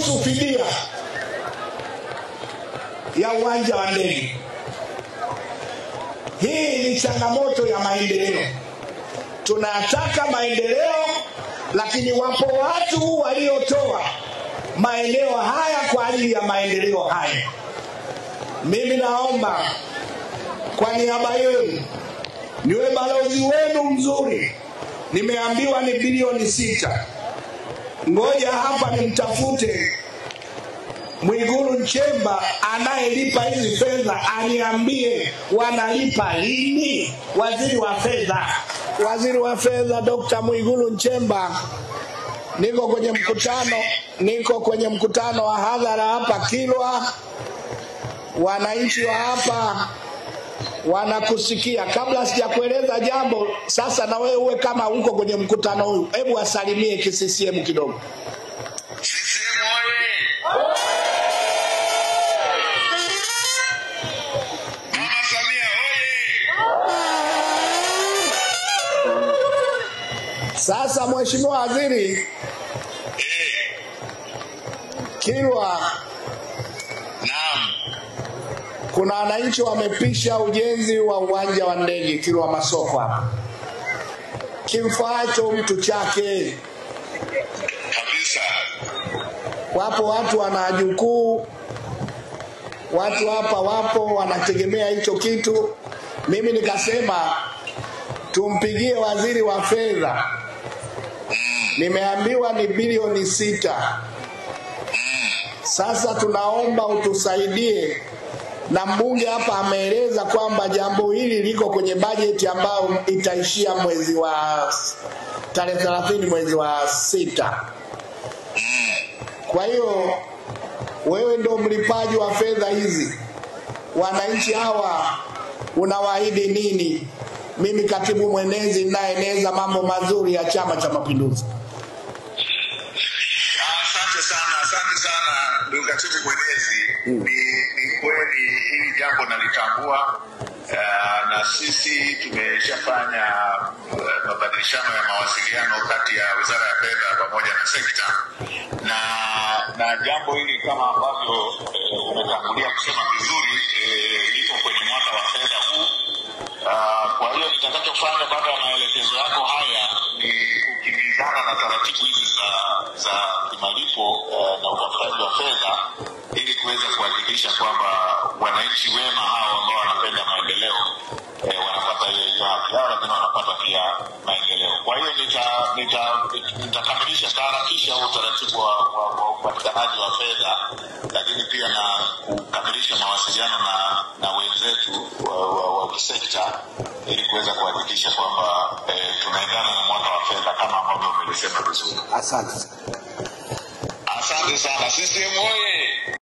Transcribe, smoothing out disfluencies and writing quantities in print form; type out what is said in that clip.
Kuhusu fidia ya uwanja wa ndege, hii ni changamoto ya maendeleo. Tunataka maendeleo, lakini wapo watu waliotoa maeneo haya kwa ajili ya maendeleo haya. Mimi naomba kwa niaba yenu niwe balozi wenu mzuri. Nimeambiwa ni bilioni 6. Ngoja hapa nimtafute Mwigulu Nchemba anayelipa hizi fedha aniambie wanalipa lini. Waziri wa fedha, Waziri wa fedha Dr. Mwigulu Nchemba, niko kwenye mkutano wa hadhara hapa Kilwa. Wananchi wa hapa wanakusikia. Kabla sijakueleza jambo, sasa na wewe uwe kama uko kwenye mkutano huu, hebu wasalimie CCM kidogo. CCM oye! Mama Samia oye! Sasa Mheshimiwa Waziri, Kilwa, naam, kuna wananchi wamepisha ujenzi wa uwanja wa ndege Kilwa Masoko hapa. Kimfaacho mtu chake kabisa. Wapo watu wanajukuu, watu hapa wapo wanategemea hicho kitu. Mimi nikasema tumpigie waziri wa fedha. Nimeambiwa ni bilioni 6. Sasa tunaomba utusaidie, na mbunge hapa ameeleza kwamba jambo hili liko kwenye bajeti ambayo itaishia mwezi wa tarehe 30 mwezi wa 6. Kwa hiyo wewe ndio mlipaji wa fedha hizi. Wananchi hawa unawaahidi nini? Mimi katibu mwenezi ninaeneza mambo mazuri ya Chama cha Mapinduzi. Asante sana, asante sana ndugu katibu mwenezi. Ni kweli hili jambo nalitambua, na sisi tumeshafanya mabadilishano ya mawasiliano kati ya Wizara ya Fedha pamoja na sekta, na jambo hili kama ambavyo umetangulia kusema vizuri, liko kwenye mwaka wa fedha huu. Kwa hiyo nitakachofanya baada ya maelekezo yako haya ni kukimbizana na taratibu hizi za kimalipo na utafutaji wa fedha ili kuweza kuhakikisha kwamba wananchi wema hao ambao wanapenda maendeleo wanapata hiyo haki yao, lakini wanapata pia maendeleo. Kwa hiyo nitakamilisha taharakisha huo utaratibu wa upatikanaji wa fedha, lakini pia na kukamilisha mawasiliano na wenzetu wa sekta ili kuweza kuhakikisha kwamba tunaendana na mwaka wa fedha kama ambavyo umelisema vizuri. Asante. Asante sana. CCM oye!